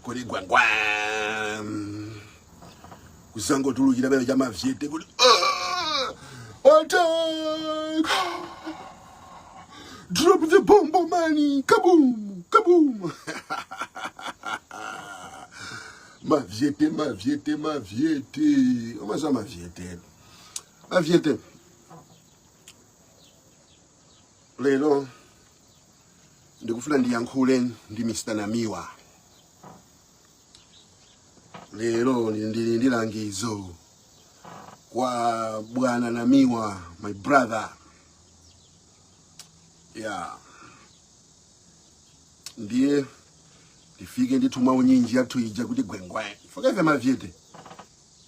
Kuti gwangwa kuzangotulukira pene chamavyete kuti "Ah, attack, drop the bomb, man, kaboom, kaboom." Mavyete, mavyete, mavyete, umaza mavyete, mavyete. Lero ndikufuna ndiyankhule ndi Mr. Namiwa. Lero ndili ndi langizo kwa bwana Namiwa, my brother. Yeah, ndiye tifike ndithu mwaunyinji yathu ija kuti gwengwe fokefe mavyete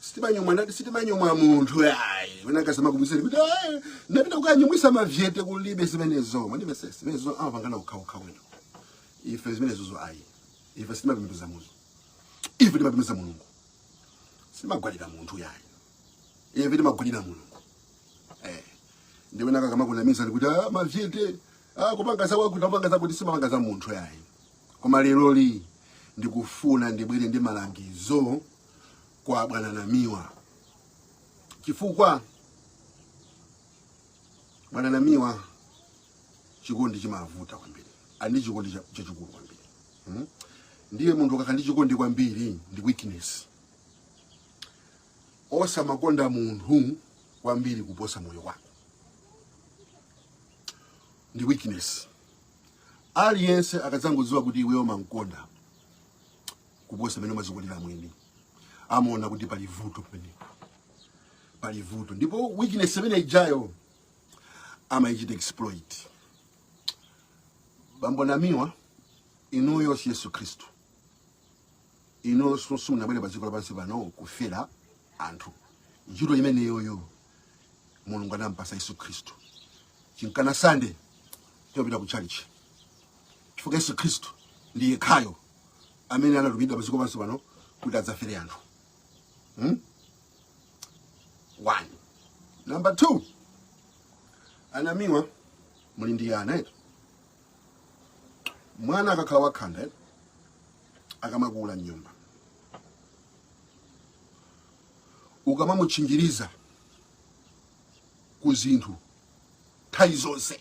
sitimanyumwa. Ndati sitimanyumwa munthu ayi. Wena kasama kubiseni kuti ayi, ndapita kukanyumwisa mavyete, kulibe zimenezo. Mwandimvesesa? Zimenezo amapangana okhaokha wena. Ife zimenezozo ayi. Ife sitimapembedza muzo, ife timapembedza Mulungu. Sitimagwadira munthu yayi, ife timagwadira Mulungu. Ndi wena kakamakunamiza kuti ah, mavyete, ah, kupanga zakuti, kupanga zakuti, simapanga za munthu yayi. Koma leroli ndikufuna ndibwere ndi malangizo kwa bwana Namiwa, chifukwa bwana Namiwa chikondi chimavuta kwambiri, andi chikondi chachikulu kwambiri, Ndiye munthu ukakhala ndi chikondi kwambiri ndi weakness. Osamakonda munthu kwambiri kuposa moyo wako, ndi weakness. Aliyense akadzangodziwa kuti iweyo umankonda kuposa mmene umazikondera mwini, amaona kuti pali vuto pamenepo, pali vuto. Ndipo weakness imene ijayo amayichita exploit. Bambo Namiwa, inuyo si Yesu Khristu. Inuyo simunabwere pa dziko lapansi pano kufera anthu. Ntchito imeneyoyo Mulungu anampasa Yesu Khristu. Chinkana Sande timapita ku church chifukwa Yesu Khristu ndi yekhayo amene anatumidwa pa dziko pansi pano kuti adzafere anthu, One. Number two, anamiwa, muli ndi ana eti? Mwana akakhala wakhanda eti, akamakula mnyumba, ukamamutchinjiriza ku zinthu nthawi zonse,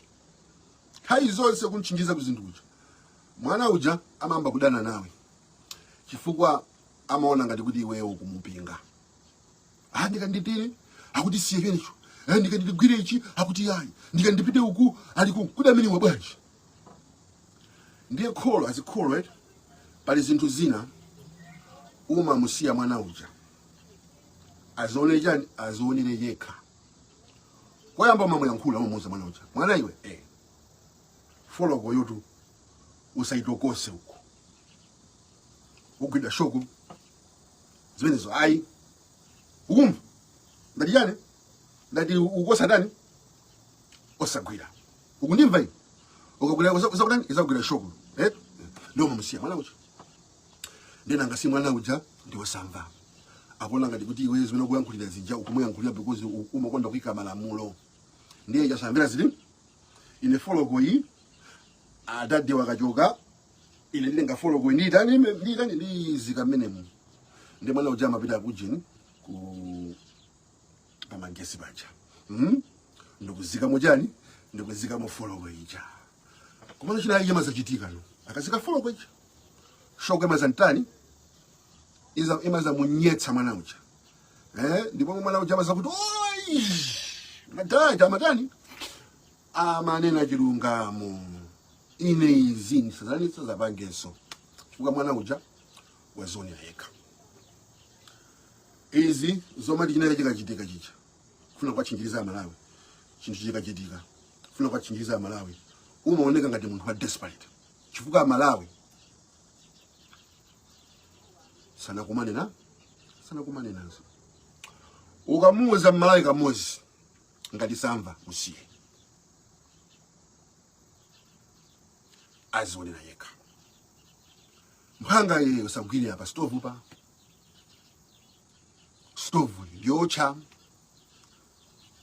nthawi zonse kumtchinjiriza ku zinthu kuja, mwana uja amayamba kudana nawe chifukwa amaona ngati kuti iweyo ukumupinga. Ah, ndikanditire akuti siye chenecho, eh, ndikandigwire ichi akuti yayi, ndikandipite uku ali kuda amene bwanji. Ndiye kholo azikholo eti, pali zinthu zina umamusiya mwana uja azionere chani, azionere yekha. Koyamba umamuyankhula, umamuuza mwana uja, "Mwana iwe, eh, foloko yotu usayitokose uku, ugwidwa shoko. Zimenezo ayi, ukumva? Ndati chani? Ndati ukosatani, osagwira, ukundimva iwe? Ukagwira uzakutani? Izagwira shoko, eh." Ndio umamusiya mwana uja. Ndiye ngati mwana uja ndiwosamva, akuona ngati kuti iwe zimene ukuyankhulira zija ukumuyankhulira because umakonda kuyika malamulo. Ndiye chasamvera zili, "Ine foloko iyi, adadi wakachoka, ine nditenga foloko, ndiyitani, ndiyitani, ndiyizika mmenemu." Ndi mwana uja amapita kujini ku pamagesi paja, Ndikuzika muchani, ndikuzika mu foloko ija. Komano china ija mazachitika no, akazika foloko ija, shoko imazantani, iza imaza munyetsa mwana uja, eh. Ndipo mwana uja amaza kuti, "Oi, madada amatani, amanena chilungamo, ine izi ndisazani sazapangenso," chifukwa mwana uja wazionera yekha. Izi zomati chinake chikachitika chicha kufuna kuwatchinjiriza Amalawi, chinthu chikachitika kufuna kuwatchinjiriza Amalawi, umaoneka ngati munthu wa desperate chifukwa Amalawi sanakumane na sanakumane nazo. Ukamuuza Mmalawi kamodzi, ngati samva, musiye azionera yekha. "Mphwanga iye, usagwire apa stovu, pa stovu ndiyotcha."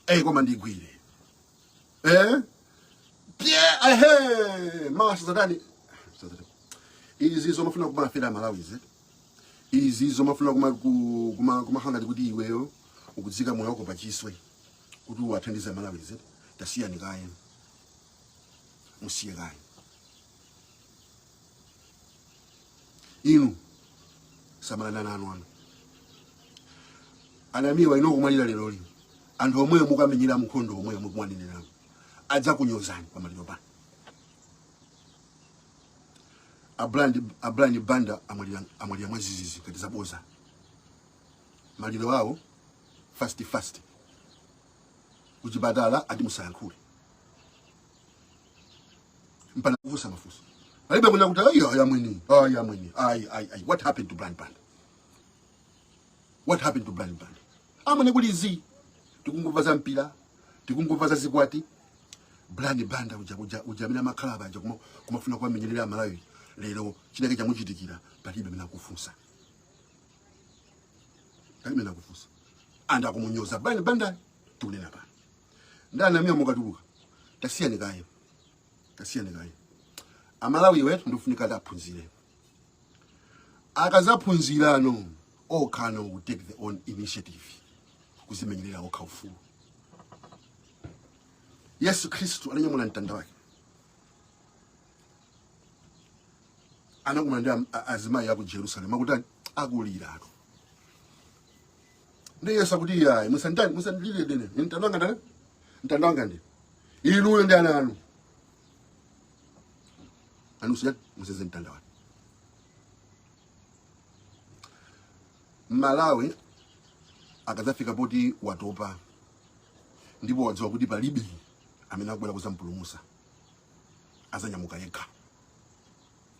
"Eh, koma ndigwire, eh, pye ehe mawa sazatani, sazatani." Izi zomafuna kumafera Malawi izi. Izi zomafuna kumakhala ngati kuti iweyo ukudzika moyo wako pachiswe kuti uwathandize Malawi zedi, tasiyani kaye, musiye kaye. Inu samalani ana anu. Anamiwa ino kumwalira lero lino, anthu omweyo mukamenyera nkhondo, omweyo mukumwaneneramu adzakunyozani pamaliro pano. A Brian Banda amwalira, amwalira mwazizizi ngati zaboza. Maliro awo fast fast, kuchipatala ati musayankhule, mpana kufunsa mafunso palibe kuna kuti ayi ayi amwene, ayi amwene, ayi ayi ayi. What happened to Brian Banda? What happened to Brian Banda? Amwene kuli zi tikungomva za mpira, tikungomva za zikwati. Brian Banda uja uja uja amene amakhala abaja kumafuna kuwamenyerera Amalawi, lero chinake chamuchitikira, palibe amene akufunsa, palibe amene akufunsa. Anthu akumunyoza Brian Banda tikunena pano. Ndanamiwa mukatuluka, tasiyani kaye, tasiyani kaye. Amalawi iwe ndikufunika ati aphunzire. Akazaphunzirano okhano will take their own initiative kuzimenyerera okha ufulu. Yesu Khristu ananyamula mtanda wake, anakumana ndi azimayi aku Jerusalem akutani? Akuliratu. Ndi Yesu akuti, "Iyayi, musandani, musandilire dene, mtanda wanga ndani, mtanda wanga ndi inuyo ndi ana anu anusiya museze mtanda wanu." Malawi akadzafika poti watopa ndipo wadziwa kuti palibe amene akubwera kuzampulumusa, azanyamuka yekha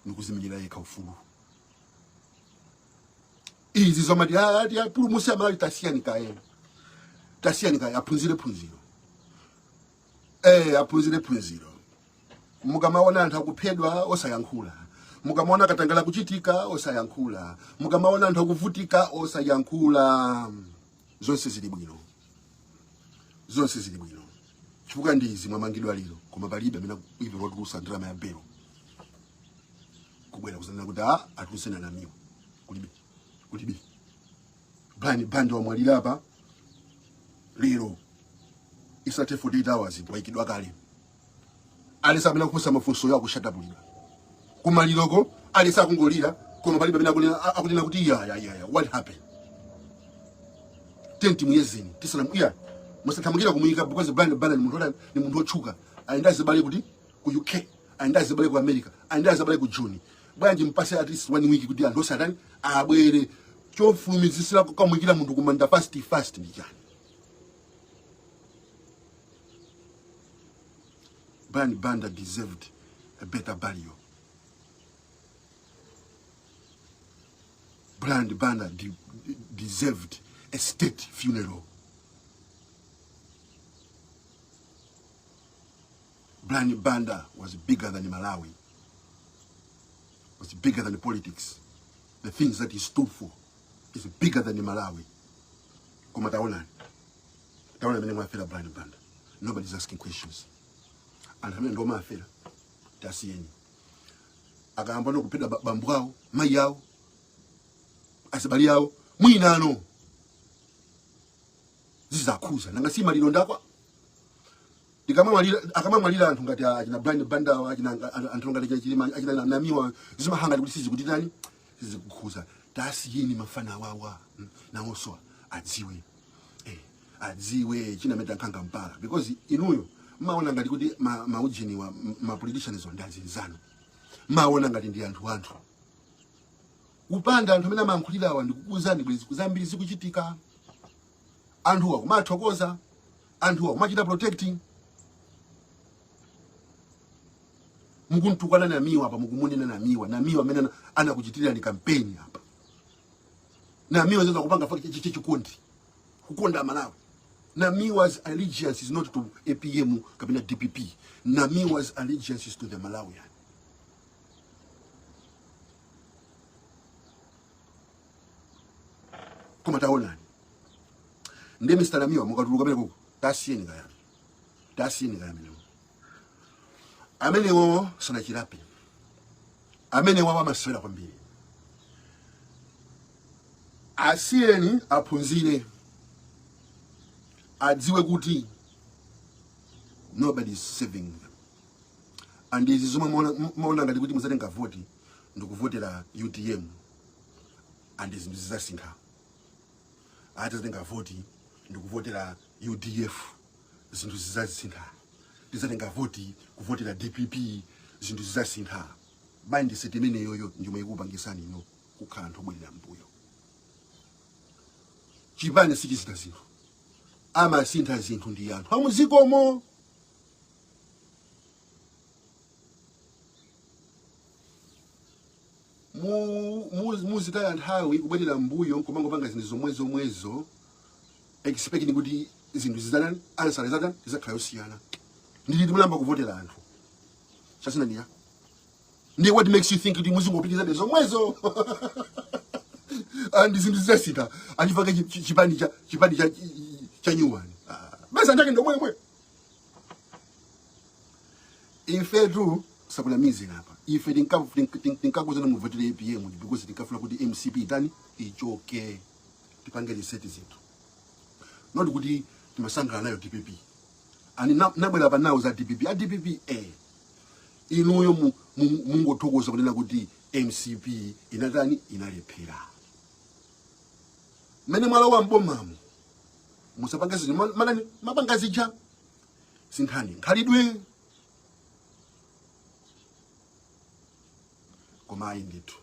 nikuzimenyera yekha ufulu. Izi zomati ati apulumuse Amalawi, tasiyani kaye, tasiyani kaye, aphunzire phunziro, aphunzire phunziro. Mukamaona anthu akuphedwa osayankhula, mukamaona katangala kuchitika osayankhula, mukamaona anthu akuvutika osayankhula, zonse zili bwino, zonse zili bwino. Chifukwa ndi izi, mwamangidwa lero koma palibe amene even watulusa ndalama ya belo kubwera kuzanena kuti a atuluse Namiwa. Kulibe, kulibe. Brian Banda wamwalira apa lero, isathe 48 hours wayikidwa kale. Alisa amene akufunsa mafunso yawo kushatapulidwa kumaliroko, alisa akungolira koma palibe amene akunena kuti iya iya iya, what happened? Tenti muyezeni tisana iya, musathamangira kumuyika because Brian Banda ni munthu otani? Ni munthu otchuka, ayenda azibale kuti ku UK, ayenda azibale ku America, ayenda azibale ku Joni. Bwanji mpase at least one week kuti anthu osatani abwere? Chofulumizisira kukamuyikira munthu kumanda fast fast ndi chani? Brian Banda deserved a better burial. Brian Banda deserved a state funeral. Brian Banda was bigger than Malawi, was bigger than politics. The things that he stood for is bigger than Malawi. Koma taonani, taona amene mwafera Brian Banda. Nobody's asking questions. Anthu amene ndiomafera tasiyeni. Akayamba nokuphedwa bambo awo, mayi awo, azibali awo, mwinano zizakhuza. Nanga si maliro ndakwa ndikamamwalira, akamamwalira anthu ngati achina Brian Banda, achina anthu ngati achina Chilima, achina Namiwa, zimahanga kuti sizikutitani, sizikukhuza. Tasiyeni mafana awawa, nawonso adziwe, adziwe chinameta nkhanga mpala, because inuyo mmaona ngati kuti maujeniwa ma politicians ndi azinzanu, maona ngati ndi anthu anthu kupanda anthu amene amayankhulirawa. Ndikukuwuzani, bwezi zambiri zikuchitika. Anthuwa kumathokoza, anthuwa kumachita protecting. Mukuntukwana Namiwa apa, mukumunena Namiwa, Namiwa amene anakuchitirani kampeni apa. Namiwa zaza kupanga chikondi kukonda Malawi. Namiwa's allegiance is not to APM kapena DPP. Namiwa's allegiance is to the Malawian. Koma taonani ndi Mr Namiwa, mukatuluka pamene kuko, tasiyeni kaya, tasiyeni kaya. Amenewo, amenewo sanachirape, amenewo amasewera kwambiri. Asiyeni aphunzire, adziwe kuti nobody is saving them. And izi zomwe mumaona ngati kuti muzatenga voti ndikuvotera UTM and zinthu zizasintha, ati tizatenga voti ndikuvotera UDF zinthu zizasintha, tizatenga voti kuvotera DPP zinthu zizasintha. Mindset imeneyoyo ndiyomwe ikupangisani ino kukhala anthu obwerera mbuyo. Chipani sichisintha zinthu, amasintha zinthu ndi anthu amuzikomo. Muzitaya nthawi kubwerera mbuyo nkumangopanga zinthu zomwe zomwezo, expecting kuti zinthu zizatani, answer izatani, izakhala yosiyana. Ndiliti munayamba kuvotera anthu? Chasina ndiya ndiye what makes you think kuti muzingopitirizabe zomwezo and zinthu zizasintha? Achifake chipani cha nyuwani basi, anthu ake ndomwemwe. Ifetu sakunamizeni apa, ife tinkakuuzani muvotere APM because tinkafuna kuti MCP itani, ichoke, tipange reset zinthu, not kuti timasangalala nayo DPP. Ani nabwera pa nawo za DPP, a DPP, inuyo mungothokoza kunena kuti MCP inatani, inalephera. Mmene mwalowa mbomamo musapange zinthu manani mapanga zija, sinthani nkhalidwe. Koma ayi ndithu,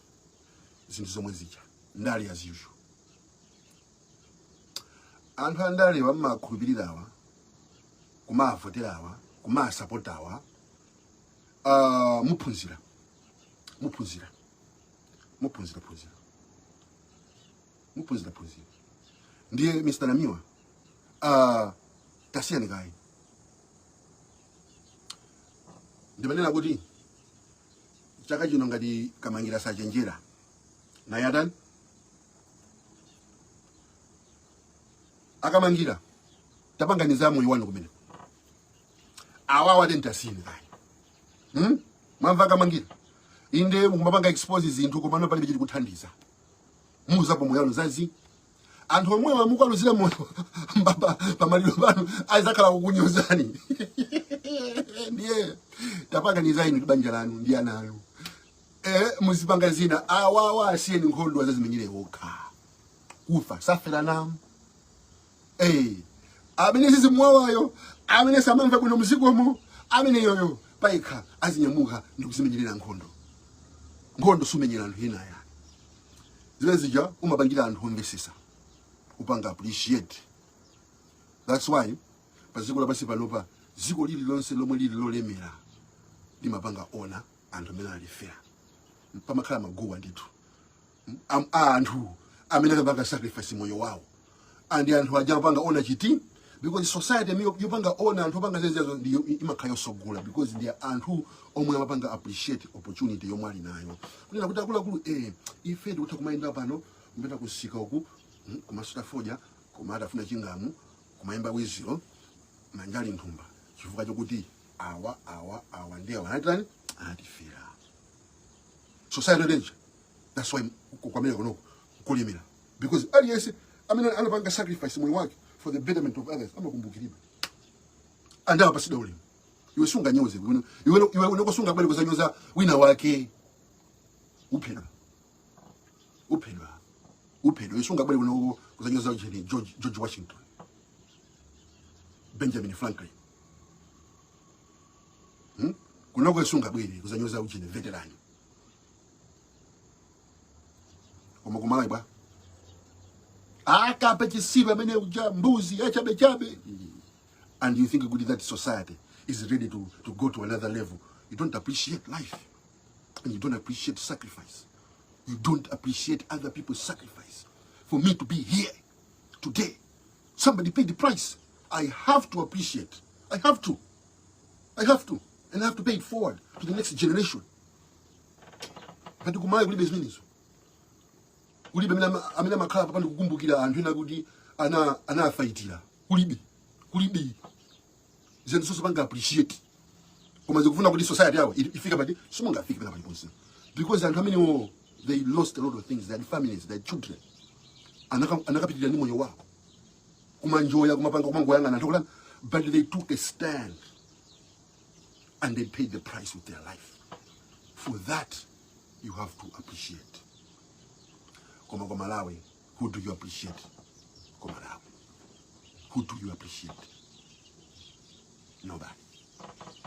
zinthu zomwe zija, ndale as usual. Anthu andalewa mmakhulupirirawa, kumavoterawa, kumasapotawa, muphunzira, muphunzira, muphunzira, phunzira, muphunzira, phunzira. Ndiye Mr Namiwa, tasiyani kayi. Ndimanena kuti chaka chino ngati Kamangira sachenjera, naye atani? Akamangira, tapanganiza moyo wanu kumene awawa tentasiyeni kayi, Mwamva Akamangira? Inde, mukumapanga expose zinthu, komano palibe chili kuthandiza. Muzapo moyo wanu zazi anthu omwewa mukwaluzira moyo mbaba pamaliro pano azakhala kukunyozani. Ndiye tapanganiza inu ndi banja lanu ndi ana anu, muzipanga zina. Awawa asiyeni, nkhondo azazimenyere okha. Kufa saferana. Amene sizimuwawayo, amene samamva bwino mzikomo, amene yoyo payekha azinyamuka ndi kuzimenyerera nkhondo. Nkhondo sumenyera anthu ena ya zimene zija umapangira anthu omvesesa, upanga appreciate. That's why pa dziko lapansi panopa, dziko lililonse lomwe lili lolemera limapanga honour anthu amene alifera. Pamakhala maguwa ndithu anthu amene anapanga sacrifice moyo wawo, and anthu aja amapanga honour chiti because society imene yopanga honour anthu opanga zezezo ndiyo imakhala yosogola, because ndi anthu omwe amapanga appreciate opportunity yomwe ali nayo, kunena kuti akuluakulu, ife tikutha kumayenda pano, kupita kusika uku, kumasuta fodya, koma atafuna chingamu, kumayimba wiziro, manja ali nthumba, chifukwa chokuti awa, awa, awa ndi awa anatani, anatifera. Society danger. That's why kwamene kunoko kulimira, because aliyense amene anapanga sacrifice moyo wake for the betterment of others amakumbukiridwa and amapatsidwa ulemu. Iwe sunganyoze, iwe unokosunga bwere kuzanyoza wina wake, uphedwa, uphedwa, uphedwa. Iwe sungabwere kuno kuzanyoza ujeni George Washington, Benjamin Franklin, Kunoko sungabwere kuzanyoza ujeni veteran. Koma kumalawi bwa akape chisilu amene uja, mbuzi yachabechabe, and you think kuti that society is ready to go to another level? You don't appreciate life and you don't appreciate sacrifice. You don't appreciate other people's sacrifice. For me to be here today, somebody paid the price. I have to appreciate. I have to, I have to, and I have to pay it forward to the next generation. But kumalawi kulibe zimenezo, kulibe amene amakhala papa ndikukumbukira anthu ena kuti anafaitira. Kulibe, kulibe zinthu zosapanga appreciate. Koma zikufuna kuti society yawo ifike pati? Simungafike pena paliponse, because anthu amenewo, they lost a lot of things. They had families, they had children. Anakapitirira ndi moyo wawo, kumanjoya, kumapanga, kumangoyang'ana anthu akutani, but they took a stand and they paid the price with their life. For that you have to appreciate. Koma kwa Malawi, who do you appreciate? Kwa Malawi, who do you appreciate? Nobody.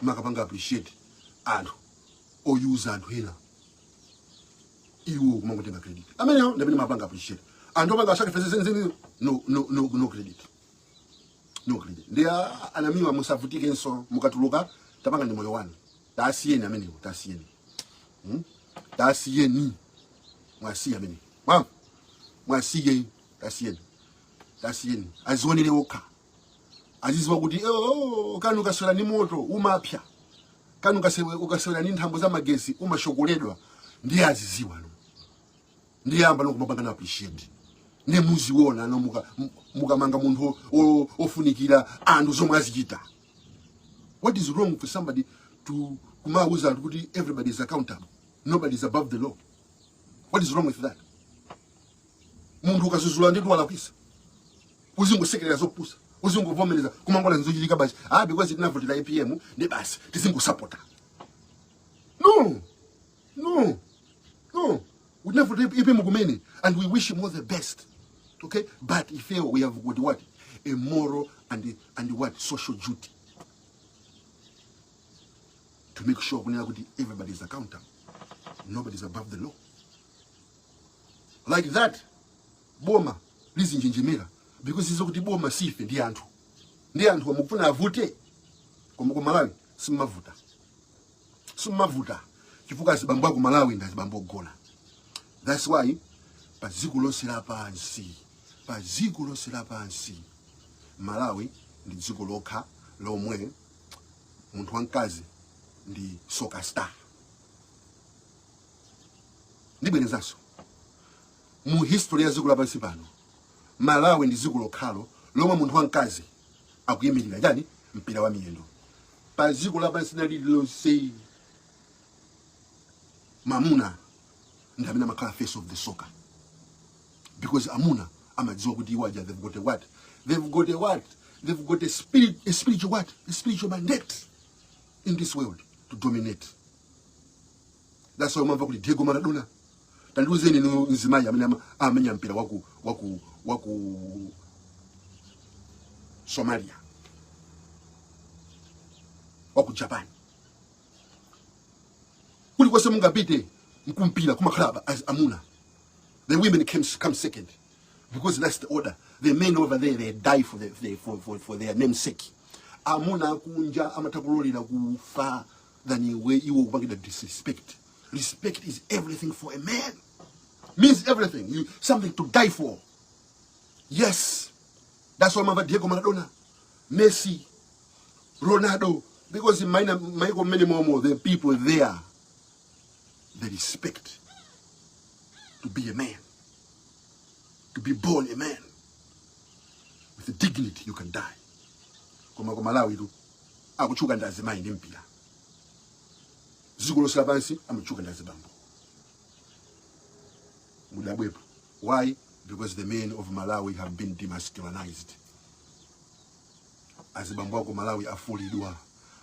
Makapanga appreciate anthu oyuza anthu ena, iwo kumangotenga credit. Amenewo ndamene mapanga appreciate. Anthu opanga sacrifice zenizeni, no, no, no, no credit, no credit. Ndi anamiwa, musavutikenso. Mukatuluka tapanga ndi moyo wanu. Tasiyeni amenewo, tasiyeni, Tasiyeni, mwasiye amene mwamva, mwasiye, tasiyeni, tasiyeni azionere okha, aziziwa kuti oh, kanu ukaswera ndi moto umapya, kanu ukasewera ndi nthambo za magesi umashokoledwa. Ndiye aziziwa no, ndiye amba nokumapanga na appreciate. Ndiye muziona no mukamanga munthu ofunikira anthu zomwe azichita. What is wrong for somebody to kumauza anthu kuti everybody is accountable, nobody is above the law? What is wrong with that? Munthu ukazuzula nditu walakwisa, uzingosekerera zopusa, uzingovomereza, kumangola zochitika basi, ah, because tinavotera APM ndi basi tizingosapota. No, no, no. We never APM kumene and we wish him all the best, okay? But if we have got what? A moral and what? Social duty to make sure kunena kuti everybody is accountable, nobody is above the law. Like that boma lizinjenjemera because izo kuti boma sife, ndi anthu, ndi anthu amukufuna avute. Koma ku Malawi simmavuta, simmavuta chifukwa azibambo aku Malawi ndi azibambo ogona. That's why pa dziko lonse lapansi, pa dziko lonse lapansi, Malawi ndi dziko lokha lomwe munthu wamkazi ndi soccer star. Ndibwerezanso, mu history ya dziko lapansi pano, Malawi ndi dziko lokhalo lomwe munthu wamkazi akuyimirira chani? Mpira wa miyendo. Pa dziko lapansi lililonse, mamuna ndi amene amakhala face of the soccer because amuna amadziwa kuti iwo aja they've got a what? They've got a what? They've got a spirit, a spiritual what? A spiritual mandate in this world to dominate. That's why umamva kuti Diego Maradona. Tandiuzeni inu, mzimayi amene amenya mpira waku Somalia, waku Japan, kulikonse mungapite mkumpira kumakhala as amuna. The women come second because that's the order. The men over there, they die for their namesake. Amuna akunja amatha kulolera kufa than iwe iwo kupangidwa disrespect. Respect is everything for a man, means everything, you something to die for. Yes, that's why mava Diego Maradona, Messi, Ronaldo, because in maiko mmene momo, the people there, they respect to be a man, to be born a man with the dignity you can die. Koma ku Malawi tu akutchuka ndi azimayi ndi mpira. Dziko lonse lapansi amatchuka ndi azibambo. Mudabwepo. Why? Because the men of Malawi have been demasculinized. Azibambo ako Malawi afulidwa,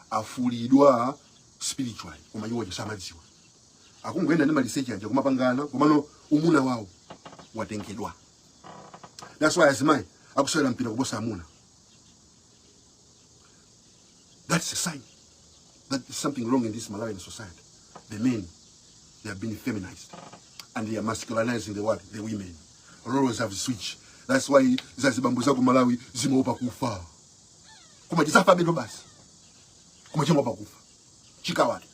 afulidwa spiritually, koma iwo samadziwa. Akungoyenda ndi maliseche aja kumapangana, komano umuna wawo watengedwa. That's why azimayi akusewera mpira kuposa amuna. That's a sign that there's something wrong in this Malawian society. The men, they have been feminized and they are masculinizing the what? The women. Roles have switched. That's why zazibambo zako Malawi zimaopa kufa, koma chisafa bedo basi, koma chimaopa kufa. Chikawali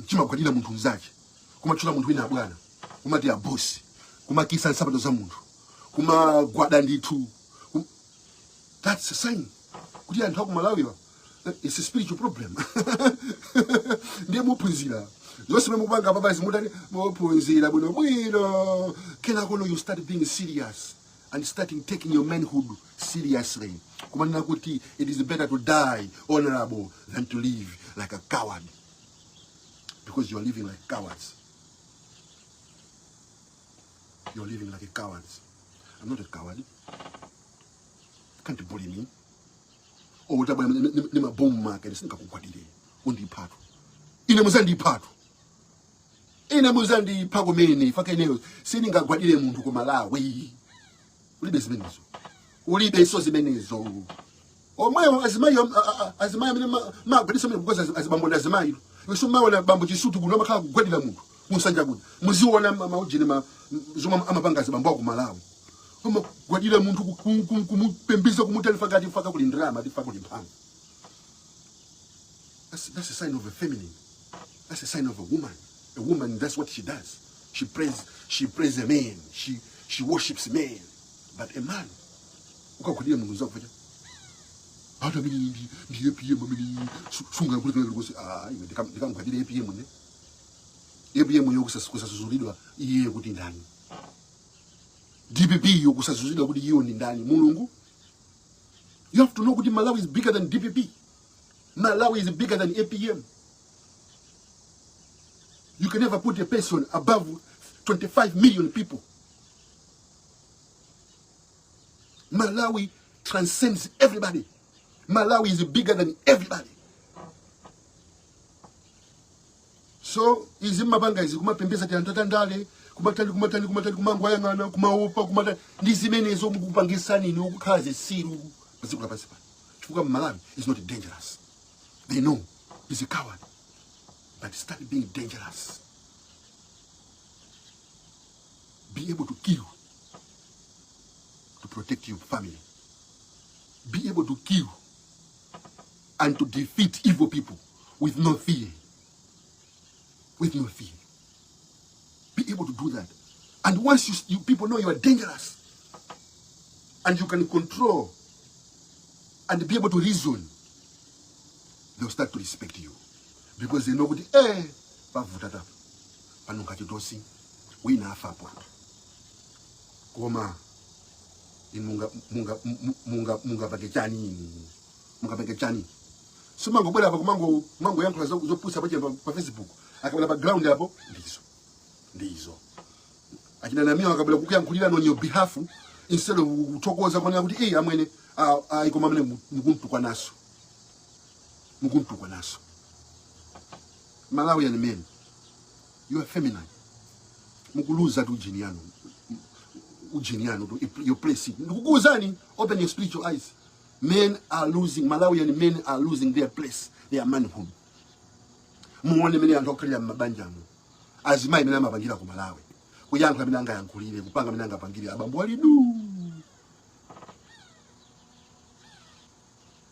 chimagwadira munthu mzache, kumatchula munthu wina abwana, kumati abosi, kumakisa nsapato za munthu, kumagwada ndithu. That's a sign kuti anthu aku Malawiwa, it's a spiritual problem. Ndiye muphunzira zonse mwe mukupanga apa basi, mutani, muphunzira bwino bwino. Kenako you start being serious and starting taking your manhood seriously, kumanena kuti it is better to die honorable than to live like a coward, because you are living like cowards. You're living like a cowards. I'm not a coward. Can't bully me. Utabwera ndi mabomu make, ine sindingakugwadire. Undiphatu ine, muzandiphatu ine, muzandipha kumene faka. Ineyo sindingagwadire munthu ku Malawi. Ulibe zimenezo, ulibe iso zimenezo. Omwewo azimayi, azimayi amene magwadisa amene, because azibambo ndi azimayi. Iso maona bambo chisutu kuno amakhala kugwadira munthu musanja kuno. Muziona maujeni zomwe amapanga azibambo ako Malawi, amagwadira munthu, kumupembeza, kumutali faka ati faka kuli ndalama, ati faka kuli mphamvu. That's a sign of a feminine. That's a sign of a woman. A woman, that's what she does. She prays a man. She worships men. But a man, ukagwadira munthu zakufacha. Hata amene ndi APM amene sunga kule kule kule. Ah, ine ndikamugwadira APM ne. APM yo kusasuzulidwa iye kuti ndani. DPP yo kusasuzulidwa kuti iyo ndi ndani. Mulungu. You have to know kuti Malawi is bigger than DPP. Malawi is bigger than APM. You can never put a person above 25 million people. Malawi transcends everybody. Malawi is bigger than everybody. So izi mapanga izi, kumapembeza ti anthu atandale, kumatani, kumatani, kumatani, kumangoyang'ana, kumaopa, kumatani, ndi zimenezo mukupangisani inu kukhala zisiru pa dziko lapansi pano, chifukwa Malawi is not dangerous. They know he's a coward, but start being dangerous. Be able to kill to protect your family. Be able to kill and to defeat evil people with no fear, with no fear. Be able to do that. And once you people know you are dangerous and you can control and be able to reason, they'll start to respect you because they know kuti pavuta tapa pano ngachitosi wina afapo apa, koma inu munga munga chani? Inu mungapake chani? Simangobwera apa kumangoyankhula zopusa pache pa Facebook. Akabwera pa ground apo, ndizo achina namiwa akabwera kukuyankhulira on your behalf instead of kuthokoza kuonera kuti amwene, ah, ikoma amene mukuntukwa naso, mukuntukwa naso. Malawian men, you are feminine. Mukuluza tu ujini yanu, ujini yanu tu, your place. Ndikukuwuzani, open your spiritual eyes. Men are losing, Malawian men are losing their place, their manhood. Muone mene anthu akukhalira m'mabanjamo, azimayi mene amapangira ku Malawi, kuyankhula mene angayankhulire, kupanga mene angapangire, abambo ali du.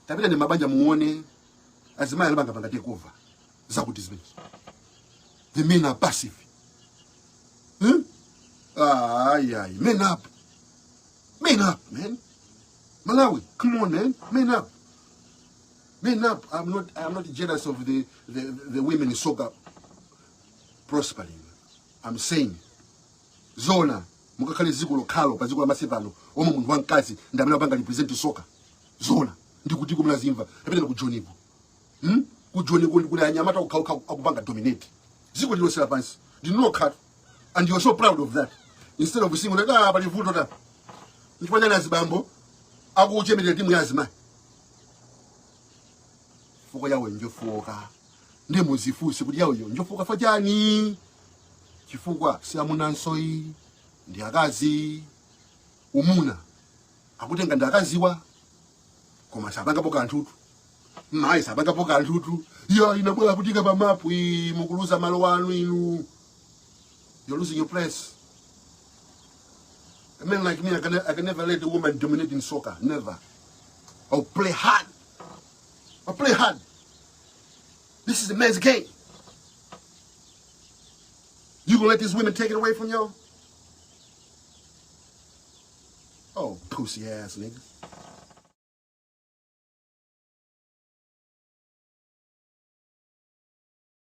Tapita ndi mabanja muone azimayi anapangapanga take over zakuti zimenezo. The men are passive, Ay, ay, man up, man up, man. Malawi, come on, man, man up, man up. I'm not jealous of the women in soccer prospering. I'm saying zona mukakhale dziko lokhalo pa dziko lapansi pano omwe munthu wamkazi ndi amene apanga represent soccer. Zona ndikuti kumulazimva tapita ku Joniko, Ku Joniko ndikuti anyamata okhaokha akupanga dominate dziko lilonse lapansi, ndinokhatu, and you're so proud of that instead of saying kuti ah, pali vuto ta nchifukwa chani azibambo akuchemerera timu ya azimayi? Chifukwa yawo njofoka. Ndi muzifunse kuti yawoyo njofoka fa chani? Chifukwa si amunansoyi, ndi akazi. Umuna akutenga ndi akaziwa, koma sapangapo kanthutu. Mayi sapangapo kanthutu. Ya inabwera kutika pa mapu iyi, mukuluza malo anu inu. You're losing your place. A man like me, I can never let a woman dominate in soccer. Never. I'll play hard. I'll play hard. This is a man's game. You gonna let these women take it away from y'all? Oh, pussy ass niggas.